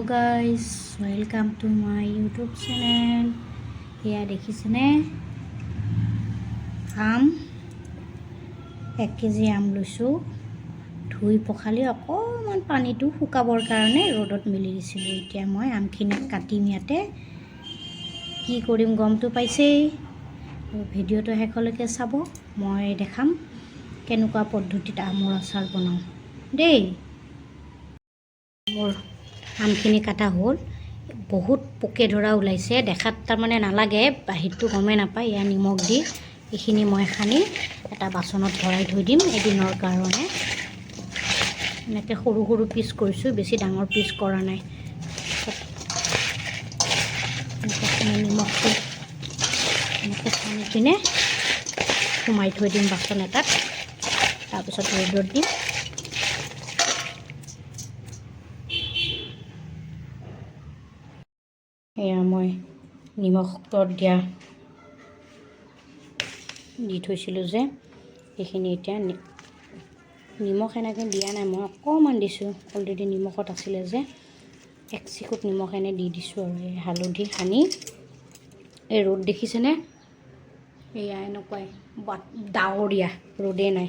Guys, welcome to my YouTube channel. এয়া দেখিছেনে, আম? 1 কেজি আম লৈছোঁ। ধুই পখালি অকণমান পানীটো শুকাবৰ কাৰণে ৰ'দত মেলি দিছিলোঁ। এতিয়া মই আমখিনি কাটিম। ইয়াতে কি কৰিম গমটো পাইছেই। ভিডিঅ'টো শেষলৈকে চাব, মই দেখাম কেনেকুৱা পদ্ধতিত আমৰ আচাৰ বনাওঁ দেই। মোৰ আমখিনি কাটা হ'ল। বহুত পোকে ধৰা ওলাইছে। দেখাত তাৰমানে নালাগে, বাহিৰটো গমেই নাপায়। এয়া নিমখ দি এইখিনি মই সানি এটা বাচনত ভৰাই থৈ দিম এদিনৰ কাৰণে। এনেকৈ সৰু সৰু পিচ কৰিছোঁ, বেছি ডাঙৰ পিচ কৰা নাই। এনেকৈ নিমখটো এনেকৈ সানি পিনে সোমাই থৈ দিম বাচন এটাত। তাৰপিছত ৰ'দত দিম। এয়া মই নিমখত দি থৈছিলোঁ যে এইখিনি। এতিয়া নিমখ এনেকৈ দিয়া নাই, মই অকণমান দিছোঁ। অলৰেডি নিমখত আছিলে যে, এক চিকুট নিমখ এনে দি দিছোঁ। আৰু এই হালধি সানি। এই ৰ'দ দেখিছেনে? এয়া এনেকুৱাই ডাৱৰীয়া, ৰ'দেই নাই।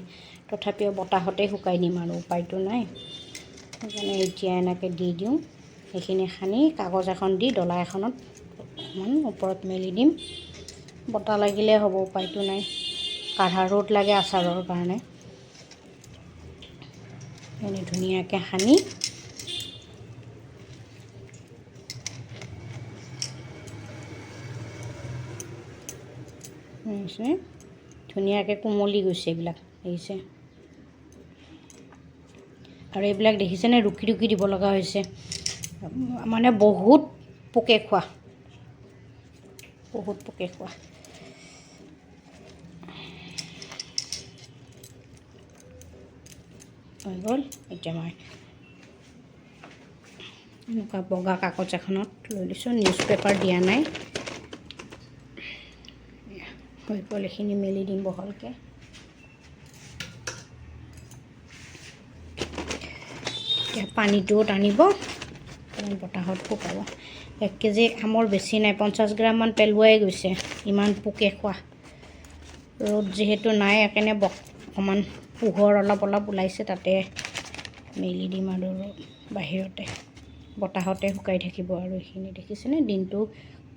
তথাপিও বতাহতে শুকাই দিম আৰু উপায়টো নাই। সেইকাৰণে এতিয়া এনেকৈ দি দিওঁ। সেইখিনি সানি কাগজ এখন দি ডলা এখনত অকণমান ওপৰত মেলি দিম। বতাহ লাগিলে হ'ব, উপায়টো নাই। কাঢ়া ৰ'দ লাগে আচাৰৰ কাৰণে। এনে ধুনীয়াকৈ সানি ধুনীয়াকৈ কোমলি গৈছে এইবিলাক, দেখিছে? আৰু এইবিলাক দেখিছেনে, ৰুকি ৰুকি দিব লগা হৈছে। মানে বহুত পোকে খোৱা, বহুত পোকে খোৱা হৈ গ'ল। এতিয়া মই এনেকুৱা বগা কাগজ এখনত লৈ লৈছোঁ, নিউজ পেপাৰ দিয়া নাই। হৈ গ'ল, এইখিনি মেলি দিম বহলকৈ। এতিয়া পানীটোও টানিব, বতাহত শুকাব। 1 কেজি আমৰ বেছি নাই, 50 গ্ৰামমান পেলোৱাই গৈছে, ইমান পোকে খোৱা। ৰ'দ যিহেতু নাই, সেইকাৰণে অকণমান পোহৰ অলপ অলপ ওলাইছে, তাতে মেলি দিম আৰু বাহিৰতে বতাহতে শুকাই থাকিব। আৰু এইখিনি দেখিছেনে? দিনটো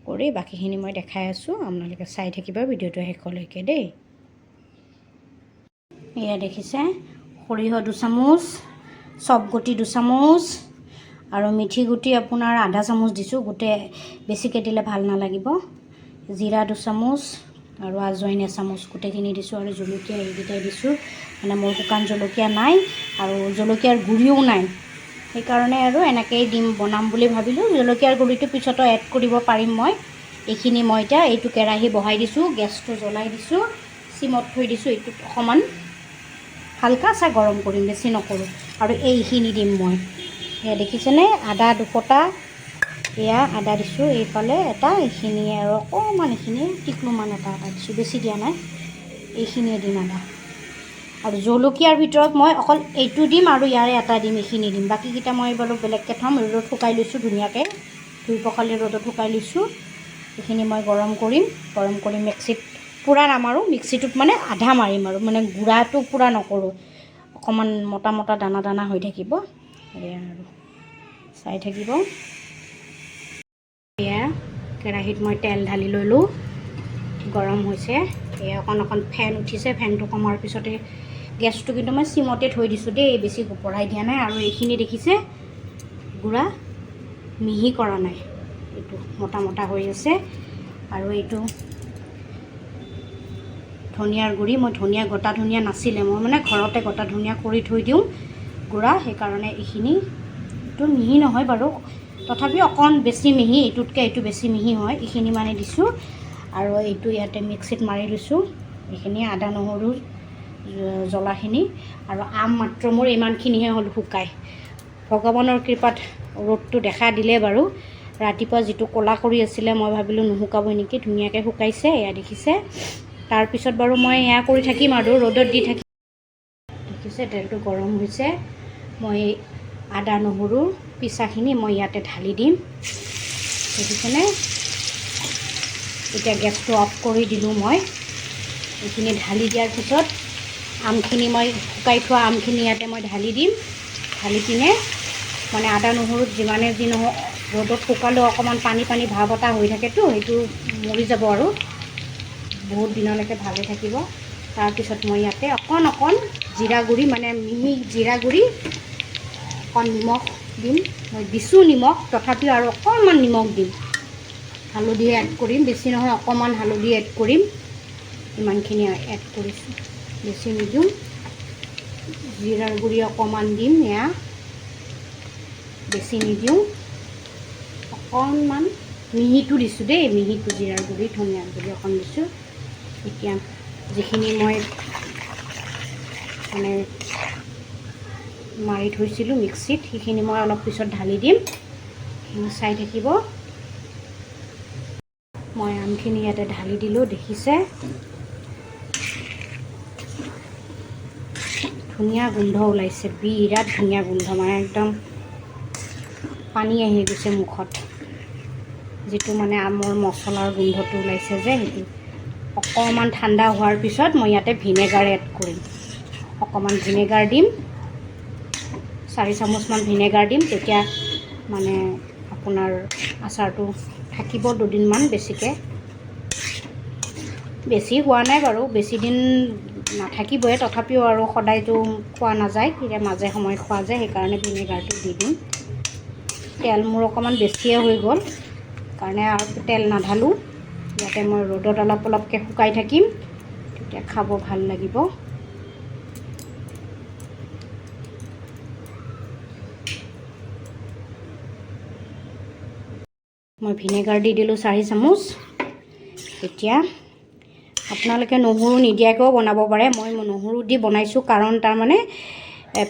কৰি বাকীখিনি মই দেখাই আছোঁ, আপোনালোকে চাই থাকিব ভিডিঅ'টো শেষলৈকে দেই। এয়া দেখিছে, সৰিয়হ 2 চামুচ, চপগুটি 2 চামুচ আৰু মিঠি গুটি আপোনাৰ আধা চামুচ দিছোঁ। গোটেই বেছিকৈ দিলে ভাল নালাগিব। জিৰা 2 চামুচ আৰু আজৱাইন এচামুচ, গোটেইখিনি দিছোঁ। আৰু জলকীয়া এইকেইটাই দিছোঁ। মানে মোৰ শুকান জলকীয়া নাই আৰু জলকীয়াৰ গুড়িও নাই, সেইকাৰণে আৰু এনেকৈয়ে দিম বনাম বুলি ভাবিলোঁ। জলকীয়াৰ গুড়িটো পিছতো এড কৰিব পাৰিম মই। এইখিনি মই এতিয়া এইটো কেৰাহী বহাই দিছোঁ, গেছটো জ্বলাই দিছোঁ, চিমত থৈ দিছোঁ। এইটোত অকণমান হালকা চাই গৰম কৰিম, বেছি নকৰোঁ। আৰু এইখিনি দিম মই। এয়া দেখিছেনে, আদা দুফটা, এয়া আদা দিছোঁ। এইফালে এটা, এইখিনি আৰু অকণমান এইখিনি টিকলুমান এটা এটা দিছোঁ, বেছি দিয়া নাই। এইখিনিয়ে দিম আদা। আৰু জলকীয়াৰ ভিতৰত মই অকল এইটো দিম আৰু ইয়াৰে এটা দিম, এইখিনি দিম। বাকীকেইটা মই বাৰু বেলেগকৈ থ'ম। ৰ'দত শুকাই লৈছোঁ, ধুনীয়াকৈ ধুই পখালি ৰ'দত শুকাই লৈছোঁ। এইখিনি মই গৰম কৰিম। গৰম কৰি মিক্সিত পূৰা নামাৰোঁ, মিক্সিটোত মানে আধা মাৰিম আৰু মানে গুড়াটো পূৰা নকৰোঁ, অকণমান মোটা মোটা দানা দানা হৈ থাকিব। এয়া আৰু চাই থাকিব। এয়া কেৰাহীত মই তেল ঢালি ল'লোঁ, গৰম হৈছে। এয়া অকণ অকণ ফেন উঠিছে। ফেনটো কমাৰ পিছতে গেছটো কিন্তু মই চিমতে থৈ দিছোঁ দেই, বেছি বঢ়াই দিয়া নাই। আৰু এইখিনি দেখিছে, গুড়া মিহি কৰা নাই, এইটো মোটা মোটা হৈ আছে। আৰু এইটো ধনিয়াৰ গুড়ি। মই ধনিয়া, গোটা ধনিয়া নাছিলে, মই মানে ঘৰতে গোটা ধনিয়া কৰি থৈ দিওঁ গুড়া, সেইকাৰণে এইখিনি। এইটো মিহি নহয় বাৰু, তথাপিও অকণ বেছি মিহি, এইটোতকৈ এইটো বেছি মিহি হয়। এইখিনি মানে দিছোঁ। আৰু এইটো ইয়াতে মিক্সিত মাৰি লৈছোঁ এইখিনি আদা, নহৰু, জ্বলাখিনি। আৰু আম মাত্ৰ মোৰ ইমানখিনিহে হ'ল শুকাই। ভগৱানৰ কৃপাত ৰ'দটো দেখা দিলে বাৰু। ৰাতিপুৱা যিটো ক'লা কৰি আছিলে, মই ভাবিলোঁ নুশুকাব নেকি, ধুনীয়াকৈ শুকাইছে। এয়া দেখিছে। তাৰপিছত বাৰু মই এয়া কৰি থাকিম আৰু ৰ'দত দি থাকিম। দেখিছে, তেলটো গৰম হৈছে। মই আদা নহৰু পিছাখিনি মই ইয়াতে ঢালি দিম। দেখিছেনে? এতিয়া গেছটো অফ কৰি দিলোঁ মই। এইখিনি ঢালি দিয়াৰ পিছত আমখিনি, মই শুকাই থোৱা আমখিনি ইয়াতে মই ঢালি দিম। ঢালি পিনে মানে আদা নহৰুত যিমানে যি নহওক ৰ'দত শুকালেও অকণমান পানী পানী ভাৱ এটা হৈ থাকেতো, সেইটো মৰি যাব আৰু বহুত দিনলৈকে ভালে থাকিব। তাৰপিছত মই ইয়াতে অকণ অকণ জিৰা গুড়ি, মানে মিহি জিৰা গুড়ি, অকণ নিমখ দিম। মই দিছোঁ নিমখ, তথাপিও আৰু অকণমান নিমখ দিম। হালধি এড কৰিম, বেছি নহয়, অকণমান হালধি এড কৰিম। ইমানখিনি এড কৰিছোঁ, বেছি নিদিওঁ। জিৰাৰ গুড়ি অকণমান দিম, এয়া বেছি নিদিওঁ, অকণমান মিহিটো দিছোঁ দেই, মিহিটো জিৰাৰ গুড়ি, ধনিয়াৰ গুড়ি অকণ দিছোঁ। এতিয়া যিখিনি মই মানে মাৰি থৈছিলোঁ মিক্সিত, সেইখিনি মই অলপ পিছত ঢালি দিম। সেইখিনি চাই থাকিব। মই আমখিনি ইয়াতে ঢালি দিলোঁ, দেখিছে? ধুনীয়া গোন্ধ ওলাইছে, বিৰাট ধুনীয়া গোন্ধ, মানে একদম পানী আহি গৈছে মুখত, যিটো মানে আমৰ মছলাৰ গোন্ধটো ওলাইছে যে সেইটো। অকণমান ঠাণ্ডা হোৱাৰ পিছত মই ইয়াতে ভিনেগাৰ এড কৰিম। অকণমান ভিনেগাৰ দিম, 4 চামুচমান ভিনেগাৰ দিম। তেতিয়া মানে আপোনাৰ আচাৰটো থাকিব দুদিনমান বেছিকৈ। বেছি হোৱা নাই বাৰু, বেছি দিন নাথাকিবই, তথাপিও আৰু সদায়তো খোৱা নাযায়, তেতিয়া মাজে সময়ে খোৱা যায়, সেইকাৰণে ভিনেগাৰটো দি দিম। তেল মোৰ অকণমান বেছিয়ে হৈ গ'ল কাৰণে আৰু তেল নাঢালোঁ। ইয়াতে মই ৰ'দত অলপ অলপকৈ শুকাই থাকিম, তেতিয়া খাব ভাল লাগিব। মই ভিনেগাৰ দি দিলোঁ 4 চামুচ। এতিয়া আপোনালোকে নহৰু নিদিয়াকৈও বনাব পাৰে। মই নহৰু দি বনাইছোঁ, কাৰণ তাৰমানে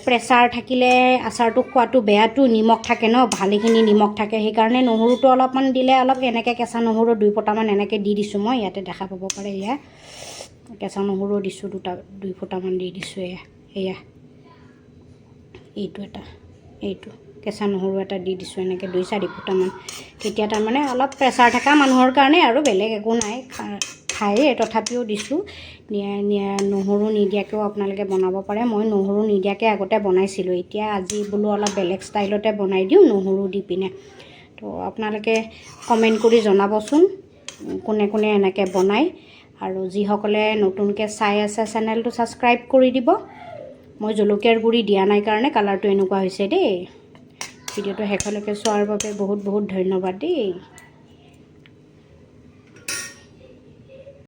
প্ৰেছাৰ থাকিলে আচাৰটো খোৱাটো বেয়াটো, নিমখ থাকে ন, ভালেখিনি নিমখ থাকে, সেইকাৰণে নহৰুটো অলপমান দিলে অলপ এনেকৈ কেঁচা নহৰু 2 ফুটামান এনেকৈ দি দিছোঁ মই। ইয়াতে দেখা পাব পাৰে, এয়া কেঁচা নহৰু দিছোঁ দুটা, 2 ফুটামান দি দিছোঁ। এয়া এয়া এইটো এটা, এইটো কেঁচা নহৰু এটা দি দিছোঁ এনেকৈ 2-4 ফুটামান। তেতিয়া তাৰমানে অলপ প্ৰেছাৰ থকা মানুহৰ কাৰণে আৰু বেলেগ একো নাই, খায়েই, তথাপিও দিছোঁ। নহৰু নিদিয়াকৈও আপোনালোকে বনাব পাৰে। মই নহৰু নিদিয়াকৈ আগতে বনাইছিলোঁ, এতিয়া আজি বোলো অলপ বেলেগ ষ্টাইলতে বনাই দিওঁ নহৰু দি পিনে। তো আপোনালোকে কমেণ্ট কৰি জনাবচোন কোনে কোনে এনেকৈ বনায়। আৰু যিসকলে নতুনকৈ চাই আছে, চেনেলটো ছাবস্ক্ৰাইব কৰি দিব। মই জলকীয়াৰ গুড়ি দিয়া নাই কাৰণে কালাৰটো এনেকুৱা হৈছে দেই। ভিডিঅ'টো শেষলৈকে চোৱাৰ বাবে বহুত বহুত ধন্যবাদ দেই।